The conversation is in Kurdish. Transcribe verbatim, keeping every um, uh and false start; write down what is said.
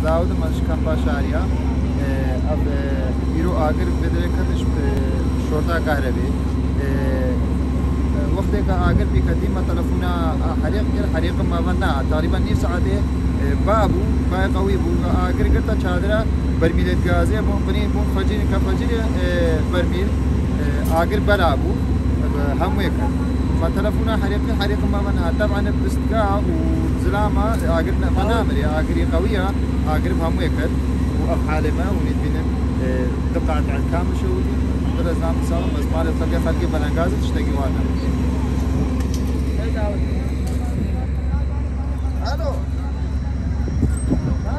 Dawid, me ji kampa şariya. E, ev, e, îro agir vê derê ketiş bi şorta kahrebê. E, e, wextê ke agir pêketî me telefona herêq kir, herêqê me ve na. Teqrîben nîv saetê, e, ba bû, bayê qewî bû. Agir girta çadira, bermîlê gazê bûn, qinî bûn, fecîrî ke fecîrê, e, bermîl, e, agir bela bû. Hemû yek e. Me telefona herêqî, herêqê me ve na. Teban bi stika û zilama agir ne, me namirê. Agirî qewî ye, agir bi hemû yek e. Û ev halê me, hûn ê dibînin, e, du qat e, kamil şewitî. Biraz nam sağlam, ez malê xelkê, xelkê belengaz e, tiştekî wan e. Alo. Ha.